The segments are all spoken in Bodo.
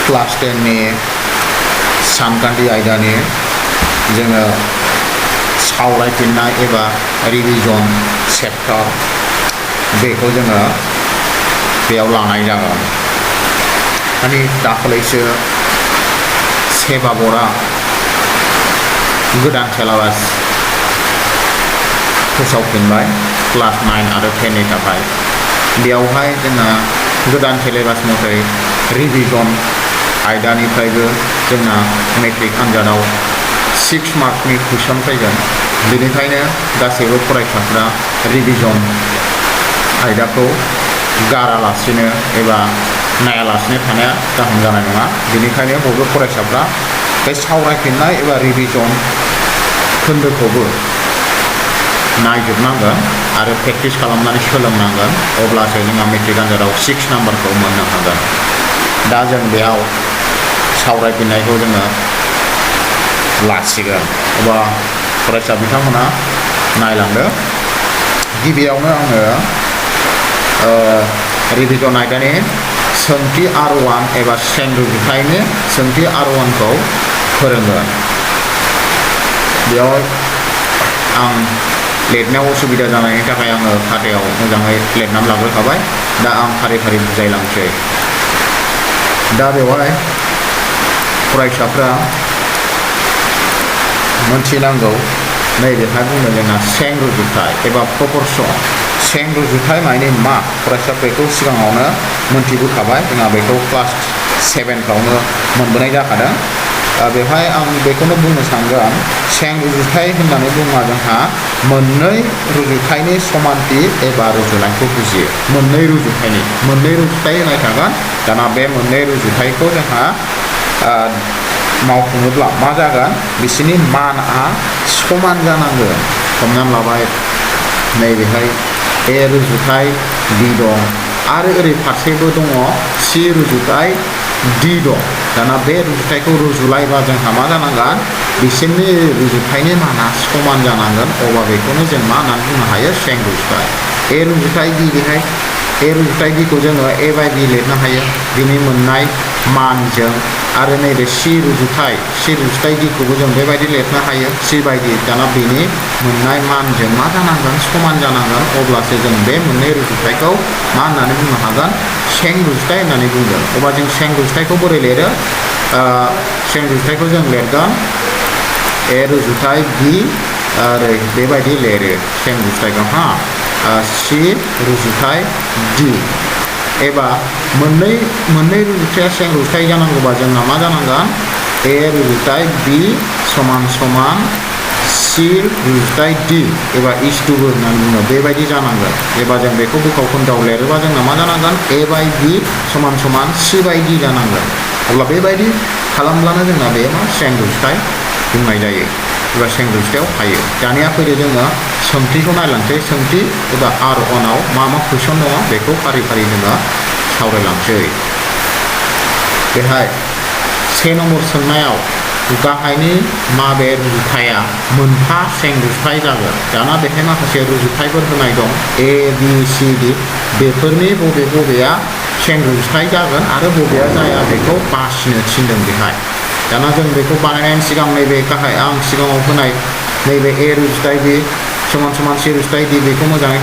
क्लास 10 नि सानखान्थि आयदानि जोङो सावरायफिननाय एबा रिभिजन चेप्टार बेखौ जोङो बेयाव लानाय जागोन। माने दाखालिसो सेबा बर्डआ गोदान सिलेबास फोसावफिनबाय क्लास 9 आरो 10 नि थाखाय। बेयावहाय जोंना गोदान सिलेबास मथै रिभिजन आयदानिफ्रायबो जोंना मेट्रिक आनजादाव 6 मार्कनि कुइसन फैगोन। बेनिखायनो गासैबो फरायसाफ्रा रिभिजन आयदाखौ गारालासिनो एबा नायालासिनो थानाया गाहाम जानाय नङा। बेनिखायनो बयबो फरायसाफ्रा बे सावरायफिननाय एबा रिभिजन खोन्दोखौबो नायजोबनांगोन आरो प्रेक्टिस खालामनानै सोलोंनांगोन। अब्लासो जोंहा मेट्रिक आनजादाव 6 नाम्बारखौ मोननो हागोन। दा जों बेयाव सावरायफिननायखौ जोङो लासिगोन। अब्ला फरायसा बिथांमोना नायलांदो। गिबियावनो आङो रिभिजन आयदानि सोंथि R1 एबा स्ट्रेंथ रुजुथायनि सोंथि R1 खौ फोरोंगोन। बेयाव आं लिरनायाव उसुबिदा जानायनि थाखाय आङो खातायाव मोजाङै लिरनानै लाग्रोखाबाय। दा आं फारि फारि बुजायलांसै। दा बेवहाय फरायसाफ्रा मोनथिनांगौ नैबेहाय बुंदों जोंना स्ट्रेंथ रुजुथाय एबा प्रपर्शन। स्ट्रेंथ रुजुथाय माने मा? फरायसा बेखौ सिगाङावनो मोनथिबोखाबाय। जोंहा बेखौ क्लास 7 फ्रावनो मोनबोनाय जाखादों। बेवहाय आं बेखौनो बुंनो सानगोन स्ट्रेंथ रुजुथाय होननानै बुङोब्ला जोंहा मोननै रुजुथायनि समानथि एबा रुजुनायखौ बुजियो। मोननै रुजुथाय होनाय थागोन। दाना बे मोननै रुजुथायखौ जोंहा मावफुङोब्ला मा जागोन? बिसोरनि मानआ समान जानांगोन। हमनानै लाबाय नैबेहाय A रुजुथाय B दं आरो ओरै फारसेबो दङ C रुजुथाय D दं। दाना बे रुजुथायखौ रुजुलायबा जोंहा मा जानांगोन? बिसोरनि रुजुथायनि माना समान जानांगोन। अब्ला बेखौनो जों मा होननानै बुंनो हायो? स्ट्रेंथ रुजुथाय। A रुजुथाय B बेहाय A रुजुथाय B खौ जोङो A बाय B लिरनो हायो बिनि मोननाय मानजों। आरो नैबे C रुजुथाय D खौबो जों बेबायदि लिरनो हायो C बाय D। दाना बेनि मोननाय मानजों मा जानांगोन? समान जानांगोन। अब्लासो जों बे मोननै रुजुथायखौ मा होननानै बुंनो हागोन? स्ट्रेंथ रुजुथाय होननानै बुंगोन। अब्ला जों स्ट्रेंथ रुजुथायखौ बोरै लिरो? स्ट्रेंथ रुजुथायखौ जों लिरगोन A रुजुथाय B ओरै बेबायदि लिरो स्ट्रेंथ रुजुथायखौ C रुजुथाय D। एबा मोननै रुजुथाया स्ट्रेंथ रुजुथाय जानांगौबा जोंना मा जानांगोन? A रुजुथाय B समान C रुजुथाय D एबा इस-टु होननानै बुङो। बेबायदि जानांगोन। एबा जों बेखौ बुखाव खोन्दोआव लिरोबा जोंना मा जानांगोन? A बाय B समान C बाय D जानांगोन। अब्ला बेबायदि खालामब्लानो जोंना बे मा? स्ट्रेंथ रुजुथाय बुंनाय जायो एबा स्ट्रेंथ रुजुथायाव हायो। दानिया फैदो जोङो सोंथिखौ नायलांसै। सोंथि एबा R1 आव मा कुइसन दङ बेखौ फारि फारि जोङो सावरायलांसै। बेहाय 1 नम्बर सोंनायाव गाहायनि माबे रुजुथाया मोनफा स्ट्रेंथ रुजुथाय जागोन? दाना बेहाय माखासे रुजुथायफोर होनाय दं A B C D। बेफोरनि बबेया स्ट्रेंथ रुजुथाय जागोन आरो बबेया जाया बेखौ बासिनो थिनदों बेहाय। दाना जों बेखौ बानायनायनि सिगां नैबे गाहाय आं सिगाङाव होनाय नैबे A रुजुथाय B समान C रुजुथाय D बेखौ मोजाङै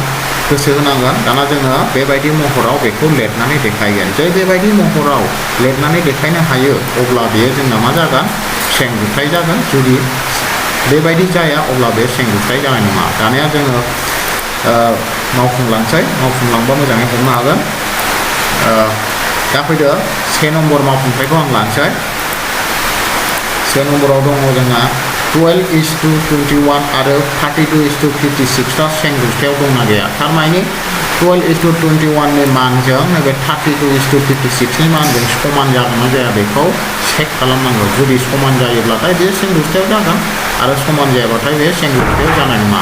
गोसो होनांगोन। दाना जोङो बेबायदि महराव बेखौ लिरनानै देखायगोन। जे बेबायदि महराव लिरनानै देखायनो हायो अब्ला बेयो जोंना मा जागोन? स्ट्रेंथ रुजुथाय जागोन। जुदि बेबायदि जाया अब्ला बे स्ट्रेंथ रुजुथाय जानाय नङा। दानिया जोङो मावफुंलांसै। मावफुंलांबा मोजाङै हमनो हागोन। दा फैदो 1 नम्बर मावफुंथायखौ आं लानोसै। 1 नम्बराव दङ जोंहा 12:21 आरो 32:56 दा स्ट्रेंथ रुजुथायाव दंना गैया? थारमाने 12:21 नि मानजों नैबे 32:56 नि मानजों समान जागोन ना जाया बेखौ चेक खालामनांगौ। जुदि समान जायोब्लाथाय बे स्ट्रेंथ रुजुथायाव जागोन आरो समान जायाबाथाय बे स्ट्रेंथ रुजुथायाव जानाय नङा।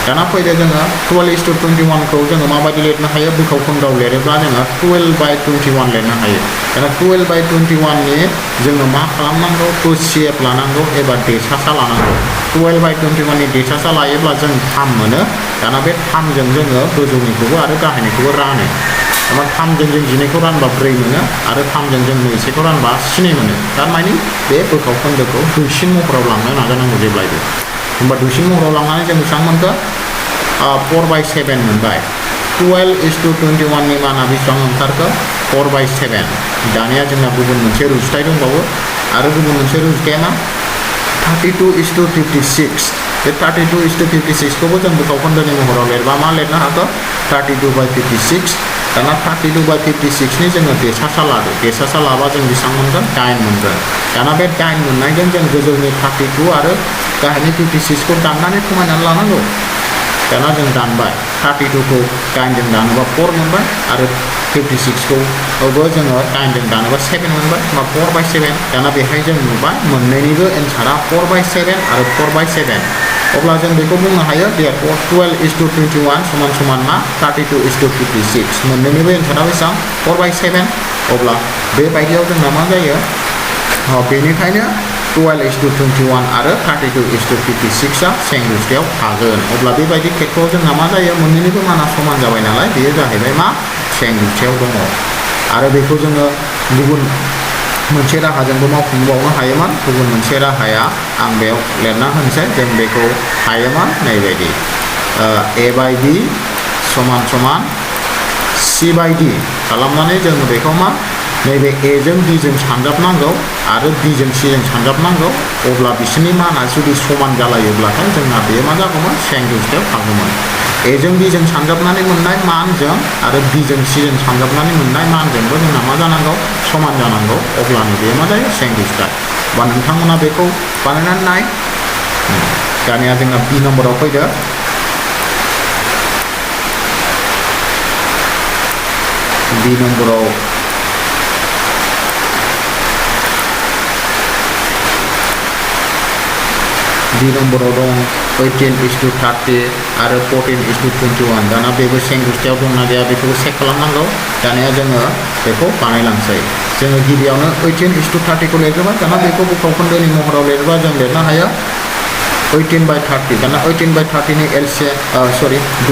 दाना फैदो जोङो 12:21 खौ जोङो माबायदि लिरनो हायो? बिखाव खोन्दोआव लिरोब्ला जोङो 12/21 लिरनो हायो। दाना 12/21 नि जोङो मा खालामनांगौ? CF लानांगौ एबा देसासा लानांगौ। 12/21 नि देसासा लायोब्ला जों 3 मोनो। दाना बे 3 जों जोङो गोजौनिखौबो आरो गाहायनिखौबो रानो। एबा 3जों जों 12खौ रानबा 4 मोनो आरो 3जों जों 2खौ रानबा 7 मोनो थारमाने बे बोखाव खोन्दोखौ दुइसिन महराव लांनो नाजानांगौ जेब्लायबो होमबा दुइसिन महराव लांनानै जों बेसेबां मोनखो 4/7 मोनबाय 12:21 नि माना बेसेबां ओंखारखो 4/7 दानिया जोंना गुबुन मोनसे रुजुथाय दंबावो आरो गुबुन मोनसे रुजुथाया मा 32:56 बे 32:56 खौबो जों बोखाव खोन्दोनि महराव लिरबा मा लिरनो हागौ 32/56 दाना 32/56 नि जोङो देसासा लादो देसासा लाबा जों बेसेबां मोनगोन 8 मोनगोन दाना बे 8 मोननायजों जों गोजौनि 32 आरो गाहायनि 56 खौ दाननानै खमायनानै लानांगौ दाना जों दानबाय 32 खौ 8 जों दानोबा 4 मोनबाय आरो 56 खौबो जोङो 8 जों दानोबा 7 मोनबाय होमबा 4/7 दाना बेहाय जों नुबाय मोननैनिबो एन्सारा 4/7 आरो 4/7 अब्ला जों बेखौ बुंनो हायो therefore 12:21 समान समान मा 32:56 मोननैनिबो एन्सारा बेसेबां 4/7 अब्ला बेबायदियाव जोंना मा जायो बेनिखायनो 12:21 आरो 32:56 आ सें रुजुथायाव थागोन अब्ला बेबायदि खेत्रआव जोंना मा जायो मोननैनिबो माना समान जाबाय नालाय बेयो जाहैबाय मा सें रुजुथायाव दङ आरो बेखौ जोङो गुबुन मोनसे राहाजोंबो मावफुंबावनो हायोमोन गुबुन मोनसे राहाया आं बेयाव लिरना होनोसै जों बेखौ हायोमोन नैबायदि a/b समान समान c/d खालामनानै जोङो बेखौ मा नैबे a जों d जों सानजाबनांगौ आरो b जों c जों सानजाबनांगौ अब्ला बिसोरनि माना जुदि समान जालायोब्लाथाय जोंना बेयो मा जागौमोन सें रुजुथायाव थागौमोन a जों b जों सानजाबनानै मोननाय मानजों आरो b जों c जों सानजाबनानै मोननाय मानजोंबो जोंना मा जानांगौ समान जानांगौ अब्लानो बेयो मा जायो सें रुजुथाय बा नोंथांमोना बेखौ बानायनानै नाय दानिया जोंना b नम्बराव फैदो b नम्बराव B नम्बराव दं 18:30 आरो 14:21 दाना बेबो सें रुजुथायाव दंना गैया बेखौबो चेक खालामनांगौ दानिया जोङो बेखौ बानायलांसै जोङो गिबियावनो 18:30 खौ लिरग्रोबाय दाना बेखौ बोखाव खोन्दोनि महराव लिरबा जों लिरनो हायो 18/30 दाना 18/30 नि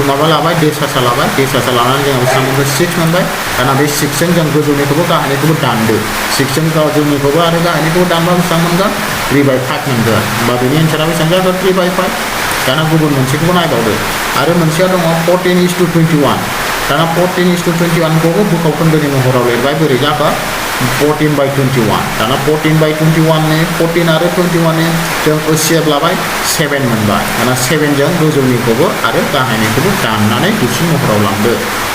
माबा लाबाय देसासा लाबाय देसासा लानानै जोङो बेसेबां मोनखो 6 मोनबाय दाना बे 6 जों जों गोजौनिखौबो गाहायनिखौबो दानदो 6 जों गोजौनिखौबो आरो गाहायनिखौबो दानबा बेसेबां मोनगोन 3/5 मोनगोन होमबा बेनि एन्सारा बेसेबां जागोन 3/5 दाना गुबुन मोनसेखौबो नायबावदो आरो मोनसेया दङ 14:21 दाना 14:21 खौबो बोखाव खोन्दोनि महराव लिरबाय बोरै जाखो 14/21 दाना 14/21 नि 14 आरो 21 नि जों ओसिएफ लाबाय 7 मोनबाय दाना 7 जों गोजौनिखौबो आरो गाहायनिखौबो दाननानै दुइसिन महराव लांदो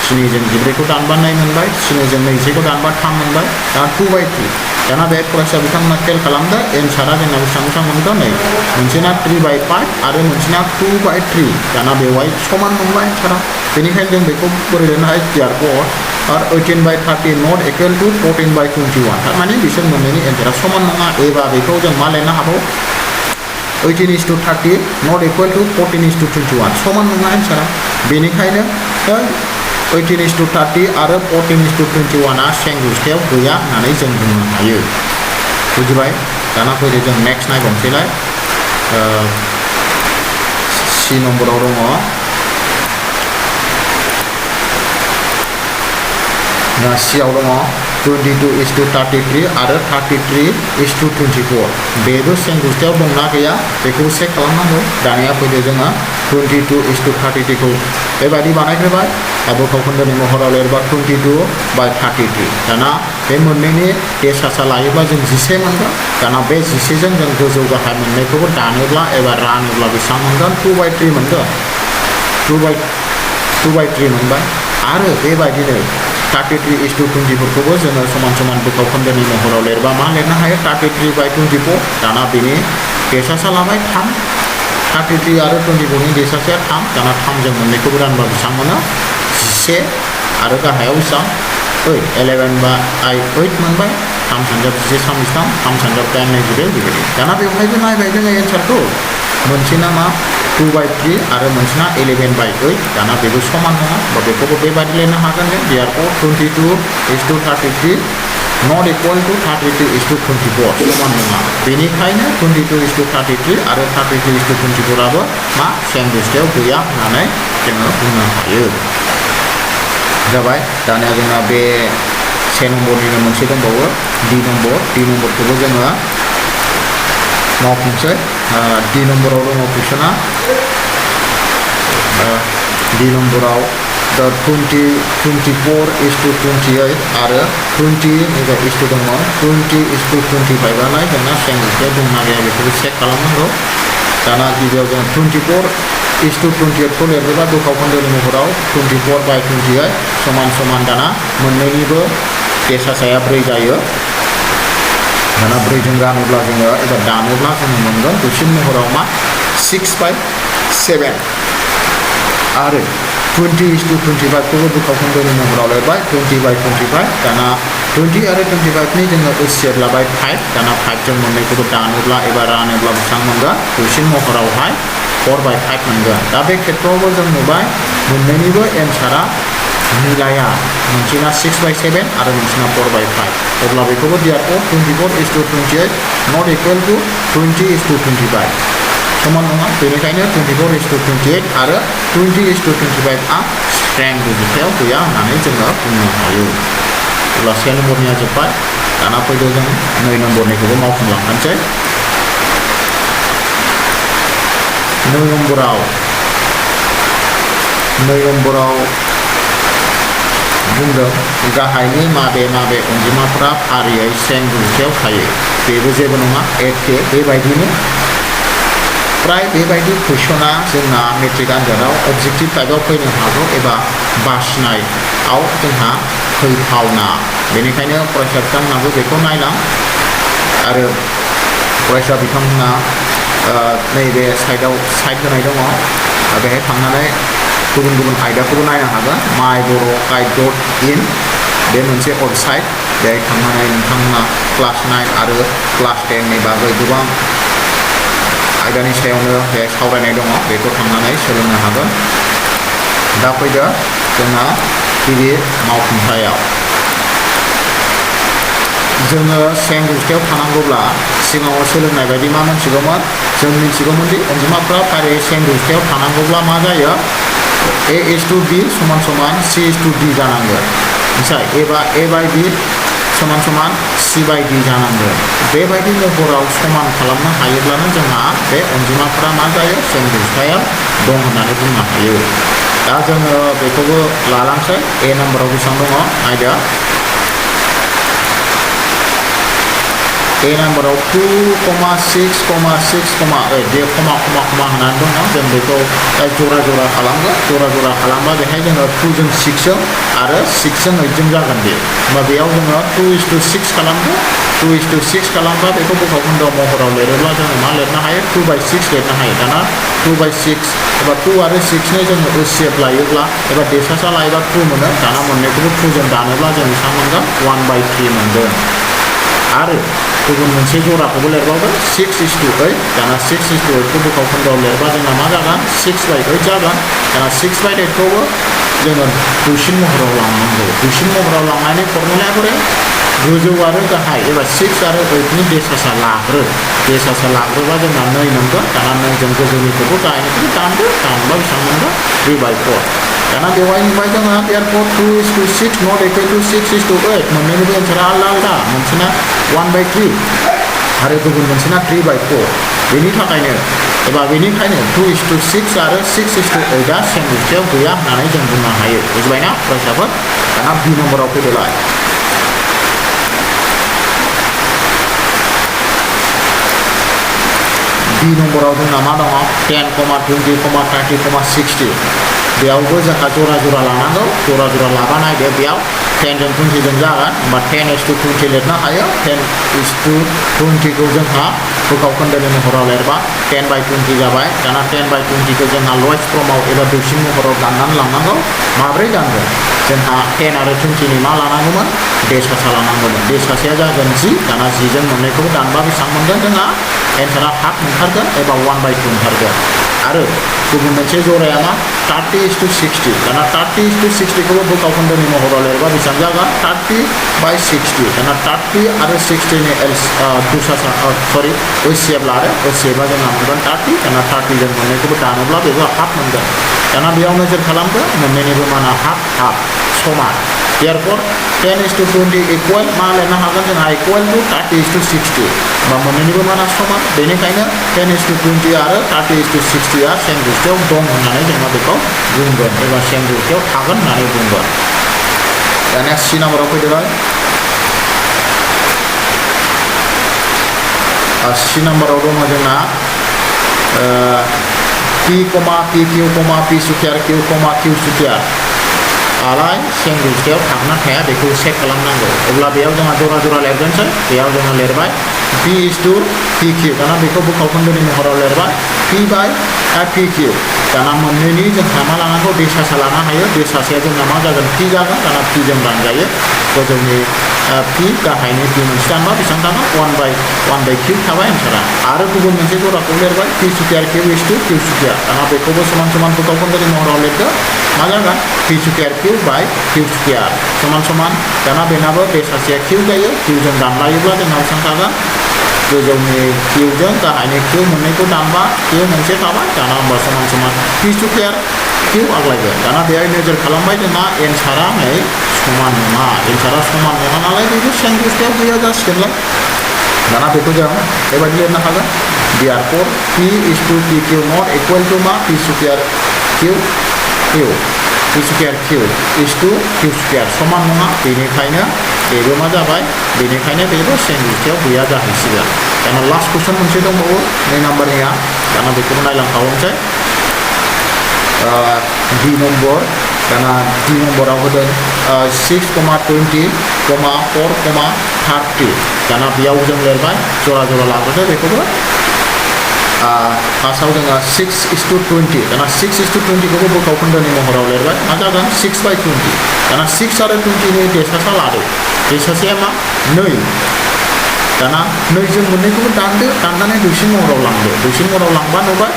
7 जों 14खौ दानबा 9 मोनबाय 7 जों 20खौ दानबा 3 मोनबाय दाना 2/3 दाना बे फरायसा बिथांमोना खेल खालामदो एन्सारा जोंना बेसेबां मोनखो नै मोनसेना 3/5 आरो मोनसेना 2/3 दाना बेवहाय समान नंला एन्सारा बेनिखायनो जों बेखौ बोरै लिरनो हायो therefore 18/30 not equal to 14/21 थारमाने बिसोर मोननैनि एन्सारा समान नङा एबा बेखौ जों मा लिरनो हागौ 18:30 not equal to 14:21 समान नङा एन्सारा बेनिखायनो 18:30 आरो 14:21 आ सें रुजुथायाव गैया होननानै जों बुंनो हायो बुजिबाय दाना फैदो जों नेक्स्ट नायबावनोसैलाय c नम्बराव दङ दा c आव दङ 22:33 आरो 33:24 बेबो सें रुजुथायाव दंना गैया बेखौ चेक खालामनांगौ दानिया फैदो जोङो 22:33 खौ बेबायदि बानायग्रोबाय बोखाव खोन्दोनि महराव लिरबा 22/33 दाना बे मोननैनि देसासा लायोब्ला जों 11 मोनगोन दाना बे 11 जों जों गोजौ गाहाय मोननैखौबो दानोब्ला एबा रानोब्ला बेसेबां मोनगोन 2/3 मोनगोन 2/3 मोनबाय आरो बेबायदिनो 33:24 खौबो जोङो समान समान बोखाव खोन्दोनि महराव लिरबा मा लिरनो हायो 33/24 दाना बेनि देसासा लाबाय 3 33 आरो 24 नि देसासाया 3 दाना 3 जों मोननैखौबो रानबा बेसेबां मोनो 11 आरो गाहायाव बेसेबां 8 11/8 मोनबाय 3 सानजाब 11 3 3 सानजाब 8 22 बेबायदि दाना बेवहायबो नायबाय जोङो एन्सारखौ मोनसेना मा 2/3 आरो मोनसेना 11/8 दाना बेबो समान नङा बा बेखौबो बेबायदि लिरनो हागोन जों therefore 22:33 not equal to 32:24 समान नङा बेनिखायनो 22:33 आरो 33:24 आबो मा सें रुजुथायाव गैया होननानै जोङो बुंनो हायो जाबाय दानिया जोंना बे से नम्बरनिनो मोनसे दंबावो D नम्बरखौबो जोङो मावफुंसै D नम्बराव दङ कुइसना D नम्बराव 24:28 आरो 20 दंमोन 20:25 आलाय जोंना सेंग्रुपथियाव दंना गैया बेखौबो चेक खालामनांगौ दाना गिबियाव जों 24:28 खौ लिरोबा दुखाव खोन्दोनि महराव 24/28 समान समान दाना मोननैनिबो देसासाया 4 जायो दाना 4 जों रानोब्ला जोङो एबा दानोब्ला जोङो मोनगोन दुसिन महराव मा 6/7 आरो 20:25 खौबो दुखाव खोन्दोनि महराव लिरबाय 20/25 दाना 20 आरो 25 नि जोङो ओसिएट लाबाय 5 दाना 5 जों मोननैखौबो दानोब्ला एबा रानोब्ला बेसेबां मोनगोन दुसिन महरावहाय 4/5 मोनगोन दा बे खेत्रआवबो जों नुबाय मोननैनिबो एन्सारा मिलाया मोनसेना 6/7 आरो मोनसेना 4/5 अब्ला बेखौबो therefore 24:28 not equal to 20:25 समान नङा बेनिखायनो 24:28 आरो 20:25 आ स्ट्रेंथ रुजुथायाव गैया होननानै जोङो बुंनो हायो अब्ला से नम्बरनिया जोब्बाय दाना फैदो जों 2 नम्बरनिखौबो मावफुंलांखानोसै 2 नम्बराव बुंदों गाहायनि माबे अनजिमाफोरा फारियै स्ट्रेंथ रुजुथायाव थायो बेबो जेबो नङा एखे बेबायदिनो प्राय बेबायदि कुइसना जोंना मेट्रिक आनजादाव अबजेक्टिभ टाइपआव फैनो हागौ एबा बासिनायाव जोंहा फैथावना बेनिखायनो फरायसा बिथांमोनाबो बेखौ नायलां आरो फरायसा बिथांमोना नैबे साइड होनाय दङ बेहाय थांनानै गुबुन आयदाखौबो नायनो हागोन माइ बर' गाइड.in बे मोनसे वेबसाइट बेहाय थांनानै नोंथांमोना क्लास 9 आरो क्लास 10 नि बागै गोबां आयदानि सायावनो बे सावरायनाय दङ बेखौ थांनानै सोलोंनो हागोन दा फैदो जोंना गिबि मावफुंथायाव जोङो स्ट्रेंथ रुजुथायाव थानांगौब्ला सिगाङाव सोलोंनाय बायदि मा मोनथिगौमोन जों मिथिगौमोन दि अनजिमाफ्रा फारियै स्ट्रेंथ रुजुथायाव थानांगौब्ला मा जायो A:B समान समान C:D जानांगोन ओमफ्राय A/B समान समान C/D जानांगोन बेबायदि महराव समान खालामनो हायोब्लानो जोंहा बे अनजिमाफोरा मा जायो स्ट्रेंथ रुजुथायाव दं होननानै बुंनो हायो दा जोङो बेखौबो लालांसै A नम्बराव बेसेबां दङ आयदा A नम्बराव 2,6,6,8 बे कमा होनानै दङ जों बेखौ जरा खालामगोन जरा खालामबा बेहाय जोङो 2 जों 6 जों आरो 6 जों 8 जों जागोन बे होमबा बेयाव जोङो 2:6 खालामगोन 2:6 खालामबा बेखौ दुखाव खोन्दो महराव लिरोब्ला जोङो मा लिरनो हायो 2/6 लिरनो हायो दाना 2/6 एबा 2 आरो 6 नि जोङो ओसिएट लायोब्ला एबा देसासा लायोबा 2 मोनो दाना मोननैखौबो 2 जों दानोब्ला जों बेसेबां मोनगोन 1/3 मोनगोन आरो गुबुन मोनसे जराखौबो लिरबावगोन 6:8 दाना 6:8 खौ दुखाव खोन्दोआव लिरबा जोंना मा जागोन 6/8 जागोन दाना 6/8 खौबो जोङो दुसिन महराव लांनांगौ दुसिन महराव लांनायनि फर्मुलाया बोरै गोजौ आरो गाहाय एबा 6 आरो 8 नि देसासा लाग्रोबा जोंना 2 मोनगोन दाना 2 जों गोजौनिखौबो गाहायनिखौबो दानबा बेसेबां मोनगोन 3/4 दाना बेवहाय नुबाय जोङो therefore 2:6 not equal to 6:8 मोननैनिबो एन्सारा आलादा मोनसेना 1/3 आरो गुबुन मोनसेना 3/4 बेनिखायनो 2:6 आरो 6:8 आ स्ट्रेंथ रुजुथायाव गैया होननानै जों बुंनो हायो बुजिबायना फरायसाफोर दाना B नम्बराव फैदोलाय B नम्बराव जोंना मा दङ 10, 20, 30, 60 बेयावबो जोंहा जरा लानांगौ जरा लाबा नायदो बेयाव 10 जों 20 जों जागोन होमबा 10:20 लिरनो हायो 10:20 खौ जोंहा दुखाव खोन्दोनि महराव लिरबा 10/20 जाबाय दाना 10/20 खौ जोंहा लवेस्ट फर्माव एबा दुसिन महराव दाननानै लांनांगौ माब्रै दानगोन जोंहा 10 आरो 20 नि मा लानांगौमोन देसासा लानांगौमोन देसासाया जागोन 10 दाना 10 जों मोननैखौबो दानबा बेसेबां मोनगोन जोंहा एन्सारा हाफ ओंखारगोन एबा 1/2 ओंखारगोन आरो गुबुन मोनसे जराया मा 30:60 दाना 30:60 खौबो दुखाव खोन्दोनि महराव लिरबा बेसेबां जागोन 30/60 दाना 30 आरो 60 नि ओसिएट लादो ओसिएटआ जोंहा मोनगोन 30 दाना 30 जों मोननैखौबो दानोब्ला बेबो हाफ मोनगोन दाना बेयाव नोजोर खालामदो मोननैनिबो माना हाफ समान therefore 10:20 equal मा लिरनो हागोन जोंहा equal to 30:60 बा मोननैनिबो माना समान बेनिखायनो 10:20 आरो 30:60 आ सेम गुस्थियाव दं होननानै जोङो बेखौ बुंगोन एबा सेम गुस्थियाव थागोन होननानै बुंगोन दानिया C नाम्बाराव फैदोलाय C नाम्बाराव दङ जोंना P, PQ, P square Q, Q square आलाय सेम गुस्थियाव थागोन ना थाया बेखौ चेक खालामनांगौ अब्ला बेयाव जोंहा जरा जरा लिरगोनसै बेयाव जोङो लिरबाय P/PQ दाना बेखौ बोखावखोन्दोनि महराव लिरबाय P/PQ दाना मोननैनि जोंहा मा लानांगौ देसासा लानो हायो देसासाया जोंना मा जागोन P जागोन दाना P जों रानजायो गोजौनि P गाहायनि P मोनसे दानबा बेसेबां थागोन 1/Q थाबाय एन्सारा आरो गुबुन मोनसे जराखौ लिरबाय P square Q Q square दाना बेखौबो समान समान बोखावखोन्दोनि महराव लिरदो मा जागोन P सुकियार Q सुकियार समान समान दाना बेनाबो देसासाया Q जायो Q जों दानलायोब्ला जोंहा बेसेबां थागोन गोजौनि Q जों गाहायनि Q मोननैखौ दानबा Q मोनसे थाबाय दाना होमबा समान समान P सुकियार Q आग्लायगोन दाना बेहाय नोजोर खालामबाय जोंहा एन्सारा नै समान नङा एन्सारा समान नङा नालाय बेबो सेम गुस्थियाव गैया जासिगोनलाय दाना बेखौ जों बेबायदि लिरनो हागोन therefore P/PQ not equal to मा P square Q P square Q square समान नङा बेनिखायनो बेबो मा जाबाय बेनिखायनो बेबो सेम गुस्थियाव गैया जाहैसिगोन दाना लास्ट कुइसन मोनसे दंबावो 2 नाम्बारनिया दाना बेखौबो नायलांखाबावनोसै D नम्बर दाना D नम्बराव होदों 6,20, 4,30 दाना बेयाव जों लिरबाय जरा जरा लाग्रोदो बेखौबो फार्स्टआव जोङो 6:20 दाना 6:20 खौबो बोखावखोन्दोनि महराव लिरबाय मा जागोन 6/20 दाना 6 आरो 20 नि देसासा लादो देसासाया मा 2 दाना 2 जों मोननैखौबो दानदो दाननानै दुइसिन महराव लांदो दुइसिन महराव लांबा नुबाय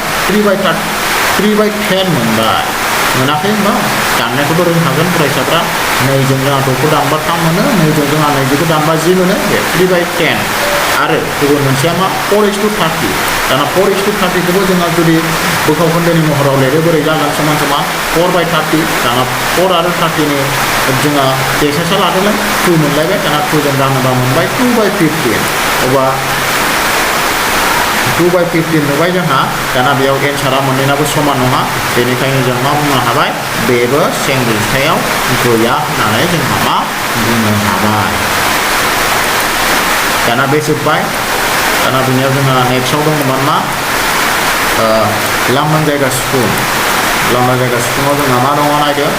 3/10 मोनबाय मोनाखै होनबा दाननायखौथ' रोंखागोन फरायसाफ्रा 2 जों जोंहा 2 खौ दानबा 3 मोनो 2 जों जोंहा 2 खौ दानबा 10 मोनो बे 3/10 आरो गुबुन मोनसेया मा 4:30 दाना 4:30 खौबो जोंहा जुदि बोखावखोन्दोनि महराव लिरो बोरै जागोन समान समान 4/30 दाना 4 आरो 30 नि जोंहा देसासा लादोंलाय 2 मोनलायबाय दाना 2 जों दानोबा मोनबाय 2/15 अब्ला 2/15 नुबाय जोंहा दाना बेयाव एन्सारा मोननैनाबो समान नङा बेनिखायनो जों मा बुंनो हाबाय बेबो सेम गुस्थियाव गैया होननानै जोंहा मा बुंनो हाबाय दाना बे जोब्बाय दाना बेनियाव जोंहा नेक्स्टआव दङमोन मा लांदां जायगा सुफुं लांदां जायगा सुफुङाव जोंहा मा दङ नायदो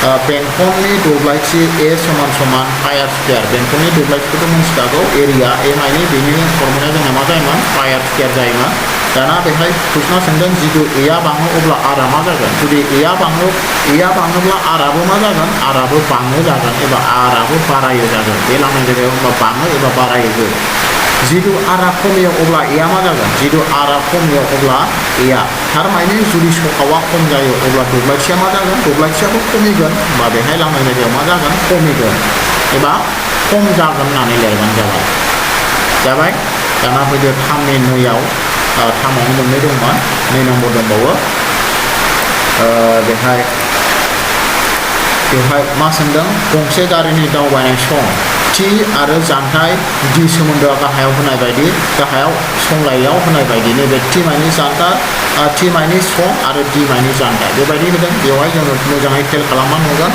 बेंखननि दब्लायथि A समान समान पाइ आर स्कुवेर बेंखननि दब्लायथिखौथ' मिन्थिखागौ एरिया A मानि बेनि फर्मुलाया जोंना मा जायोमोन पाइ आर स्कुवेर जायोमोन दाना बेहाय कुइसना सोंदों जितु A आ बाङो अब्ला R आ मा जागोन जुदि A आ बाङोब्ला R आबो मा जागोन R आबो बाङो जागोन एबा R आबो बारायो जागोन बे लांदां जायगायाव होनबा बाङो एबा बारायो जितु R आ खमियो अब्ला A आ मा जागोन जितु R आ खमियो अब्ला A आ थारमाने जुदि सखावा खम जायो अब्ला दब्लायथिया मा जागोन दब्लायथियाबो खमिगोन बा बेहाय लांदां जायगायाव मा जागोन खमिगोन एबा खम जागोन होननानै लिरबानो जाबाय दाना फैदो 3नि 2आव 3आवनो मोननै दंमोन 2 नम्बर दंबावो बेहाय मा सोंदों गंसे गारिनि दावबायनाय सम T आरो जानथाय D सोमोन्दोआ गाहायाव होनाय बायदि गाहायाव संलायाव होनाय बायदि नैबे T माइनि जानथाय T माइनि सम आरो D माइनि जानथाय बेबायदि होदों बेवहाय जोङो मोजाङै खेल खालामना नुगोन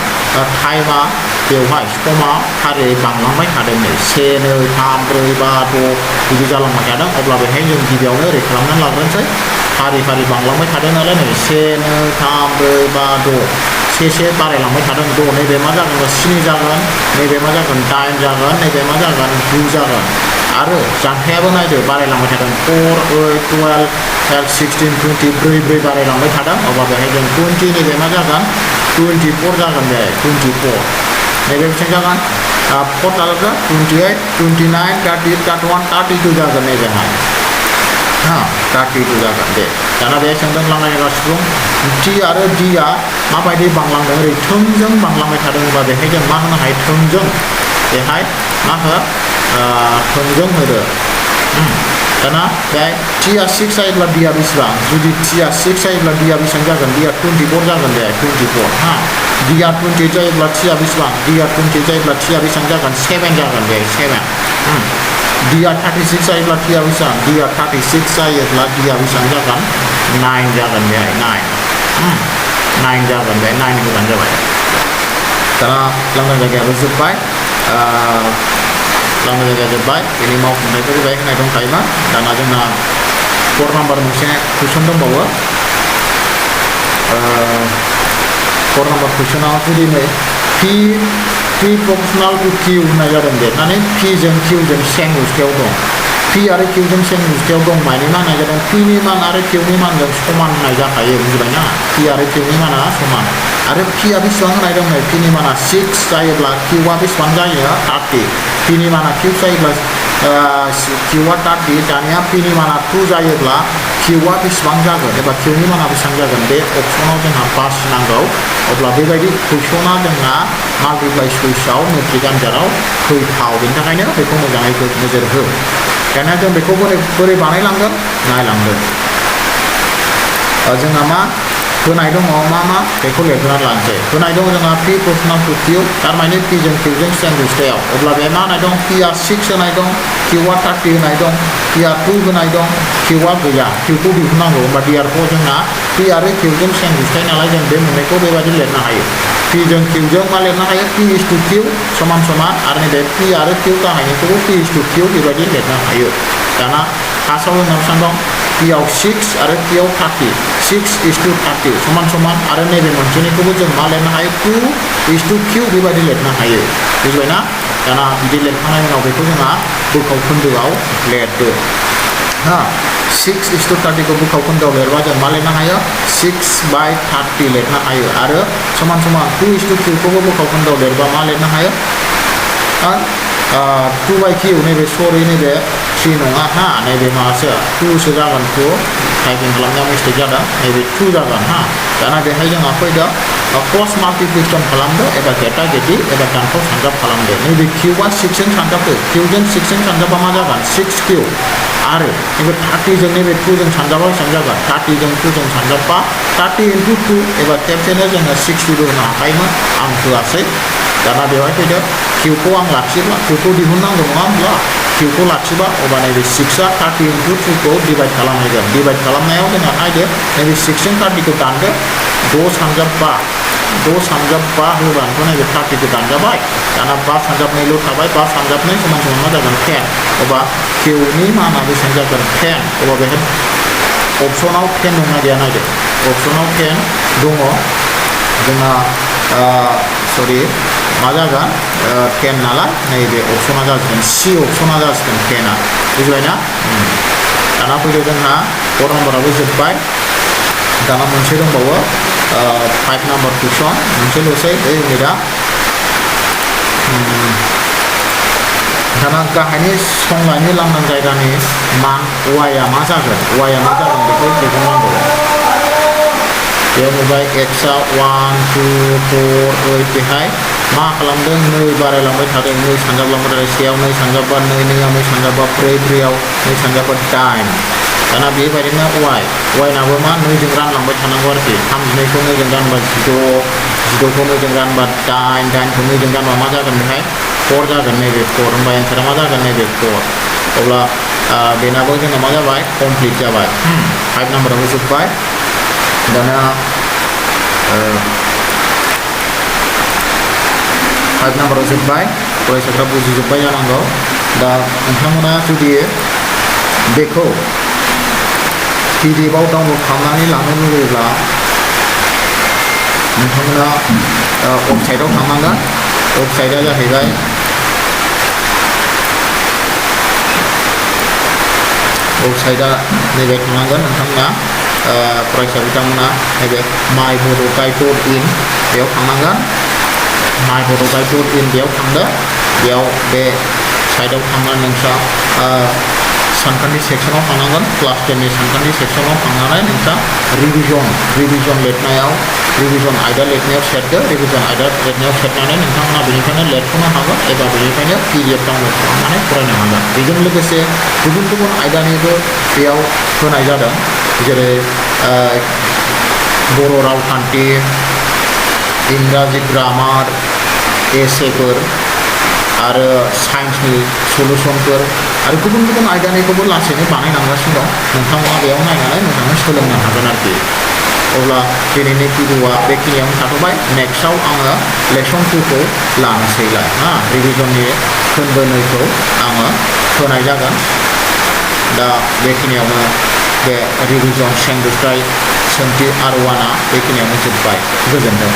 टाइमा बेवहाय समा फारियै बांलांबाय थादों नै 1 2 3 4 5 6 बिदि जालांबाय थादों अब्ला बेहाय जों गिबियावनो ओरै खालामनानै लाग्रोनोसै फारि फारि बांलांबाय थादों नालाय नै 1 2 3 4 5 6 से बारायलांबाय थादों 6 नैबे मा जागोन 7 जागोन नैबे मा जागोन 8 जागोन नैबे मा जागोन 9 जागोन आरो जानथायाबो नायदो बारायलांबाय थादों 4 8 12 16 20 4 बारायलांबाय थादों अब्ला बेहाय जों 20 नैबे मा जागोन 24 जागोन बे 24 नैबे बेसेबां जागोन 4 थागोन 28 29 30 31 32 जागोन नैबेहाय 32 जागोन दे दाना बे सोंदों लांदां जायगा सुफुं T आरो D आ माबायदि बांलांदों ओरै थोंजों बांलांबाय थादों होनबा बेहाय जों मा होनो हायो थोंजों बेहाय मा हो थोंजों होदो दाना बेहाय T आ 6 जायोब्ला D आ बेसेबां जुदि T आ 6 जायोब्ला D आ बेसेबां जागोन D आ 24 जागोन बेहाय 24 Dia 28 जायोब्ला T आ बेसेबां? Dia 28 जायोब्ला T आ बेसेबां जागोन? 7 जागोन बे 7. Dia 36 जायोब्ला T आ बेसेबां? Dia 36 जायोब्ला D आ बेसेबां जागोन? 9 जागोन बेहाय 9. 9 जागोन बे 9 होबानो जाबाय. दाना लांदां जायगायाबो जोब्बाय. लांदां जायगाया जोब्बाय. बेनि मावफुंनायखौ बेहाय होनाय दंखायोमा. दाना जोंना 4 नाम्बार मोनसे कुइसन दंबावो. 4 नाम्बार कुइसनाव जुदि नै P proportional to Q होननाय जादों दे. माने P जों Q जों सेम गुस्थायाव दं. P आरो Q जों सेम गुस्थायाव दं माने मा होननाय जादों? P नि मान आरो Q नि मानजों समान होननाय जाखायो बुजिबायना? P आरो Q नि माना समान. आरो P आ बेसेबां होनाय दं नै? P नि माना 6 जायोब्ला Q आ बेसेबां जायो? 30. P नि माना 6 जायोब्ला Q आ 30. दानिया P नि माना 2 जायोब्ला Q आ बेसेबां जागोन एबा Q नि माना बेसेबां जागोन? बे अपसनाव जोंहा बासिनांगौ. अब्ला बेबायदि कुइसना जोंहा माल्टिप्लाइ चइसआव मेट्रिक आनजादाव फैथाव. बेनि थाखायनो बेखौ मोजाङै नोजोर हो. दानिया जों बेखौ बोरै बानायलांगोन? नायलांगोन. जोंहा मा होनाय दङ? मा बेखौ लिरनानै लानोसै. होनाय दङ जोंहा P proportional to Q. थारमाने P जों Q जों सेम गुस्थायाव. अब्ला बे मा होनाय दं? P आ 6 होनाय दं. Q आ 30 होनाय दं. P आ 2 होनाय दं. Q आ गैया. Q खौ दिहुननांगौ. होमबा DRखौ जोंना P आरो Q जों सेम गुस्थाय नालाय जों बे मोननैखौ बेबायदि लिरनो हायो. P जों Q जों मा लिरनो हायो? P is to Q समान समान. आरो नैबे P आरो Q गाहायनिखौबो P is to Q बेबायदि लिरनो हायो. दाना फार्स्टआव जोंना बेसेबां दं? P आव 6 आरो Q आव 30. 6 is to 30 समान समान. आरो नैबे मोनसेनिखौबो जों मा लिरनो हायो? 2 is to Q बेबायदि लिरनो हायो. बुजिबायना? दाना बिदि लिरखांनायनि उनाव बेखौ जोंहा बोखाव खोन्दोआव लिरदो. 6 is to 30 खौ बोखाव खोन्दोआव लिरबा जों मा लिरनो हायो? 6/30 लिरनो हायो. आरो समान समान 2 is to Q खौबो बोखाव खोन्दोआव लिरबा मा लिरनो हायो? 2/Q नैबे सरि नैबे 3 नङा नैबे माबासो 2 सो जागोन. 2 टाइपिं खालामनायाव मिस्टेक जादों. नैबे 2 जागोन. दाना बेहाय जोंहा फैदो क्रस माल्टिप्लिकेसन खालामदो एबा गेटा गेटि एबा दानखौ सानजाब खालामदो. नैबे Q आ 6 जों सानजाबदो. Q जों 6 जों सानजाबा मा जागोन? 6Q. आरो नैबे 30 जों नैबे 2 जों सानजाबा बेसेबां जागोन? 30 जों 2 जों सानजाबा 30 into 2 एबा खेबसेनो जोङो 60 होनो हाखायोमोन. आं होआसै. दाना बेवहाय फैदो Q खौ आं लाखियोब्ला Q खौ दिहुननांगौ नङा होमब्ला? Q खौ लाखिबा अब्ला नैबे 6 आ 30 into 2 खौ डिभाइड खालामहैगोन. डिभाइड खालामनायाव जोंहा नायदो नैबे 6 जों 30 खौ दानदो. 6 सानजाबबा होबानोथ' नैबे 30 खौ दानजाबाय. दाना 5 सानजाबनैल' थाबाय. 5 सानजाबनै समान समान मा जागोन? 10. अब्ला Q नि माना बेसेबां जागोन? 10. अब्ला बेहाय अपसनाव 10 दंना गैया नायदो. अपसनाव 10 दङ. जोंना सरि मा जागोन? 10 नालाय नैबे अपसना जासिगोन. C अपसना जासिगोन 10 आ. बुजिबायना? दाना फैदो जोंहा 4 नाम्बाराबो जोब्बाय. दाना मोनसे दंबावो 5 नाम्बार कुइसन. मोनसेल'सै बे इउनिटआ. दाना गाहायनि संलायनि लांदां जायगानि मान y आ मा जागोन? y आ मा जागोन बेखौ दिहुननांगौ. बेयाव नुबाय x आ 1 2 4 8 बेहाय मा खालामदों? 2 बारायलांबाय थादों. 2 सानजाबलांबाय थादों. सेयाव 2 सानजाबबा 2 2 सानजाबबा 4 4 आव 2 सानजाबबा 8. दाना बेबायदिनो y नाबो मा 2 जों रानलांबाय थानांगौ आरोखि. 32खौ 2 जों रानबा 16 16खौ 2 जों रानबा 8 8खौ 2 जों रानबा मा जागोन? बेहाय 4 जागोन. नैबे 4 होमबा एन्सारा मा जागोन? नैबे 4. अब्ला बेनाबो जोंना मा जाबाय? कमप्लिट जाबाय. 5 नाम्बाराबो जोब्बाय. दाना 5 नाम्बाराव जोब्बाय. फरायसाफ्रा बुजिजोब्बाय जानांगौ. दा नोंथांमोना जुदि बेखौ PDF आव डाउनलड खालामनानै लानो लुबैयोब्ला नोंथांमोना वेबसाइटआव थांनांगोन. वेबसाइटआ जाहैबाय नैबे थांनांगोन नोंथांमोना फरायसा बिथांमोना नैबे mybodguide.in बेयाव थांनांगोन. mybodguide.in बेयाव थांदो. बेयाव बे साइटआव थांनानै नोंस्रा सानखान्थि सेक्सनाव थांनांगोन. क्लास 10 नि सानखान्थि सेक्सनाव थांनानै नोंस्रा रिभिजन लिरनायाव रिभिजन आयदा लिरनायाव सेरदो. रिभिजन आयदा लिरनायाव सेरनानै नोंथांमोना बेनिफ्रायनो लिरथ'नो हागोन एबा बेनिफ्रायनो PDF डाउनलड खालामनानै फरायनो हागोन. बेजों लोगोसे गुबुन गुबुन आयदानिबो बेयाव होनाय जादों. जेरै बर' रावखान्थि, इंराजि ग्रामार एसेफोर आरो साइन्सनि सलुसनफोर आरो गुबुन गुबुन आयदानिखौबो लासैनो बानायलांगासिनो दं नोंथाङा बेयाव नायनानै मोजाङै सोलोंनो हागोन आरोखि अब्ला दिनैनि भिडिअआ बेखिनियावनो थाथ'बाय नेक्स्टआव आङो लेसन 2खौ लानोसैलाय हा रिभिजननि खोन्दो 2खौ आङो होनाय जागोन दा बेखिनियावनो बे रिभिजन सेंग्रोफ्राय सोंथि आर 1आ बेखिनियावनो जोब्बाय गोजोन्थों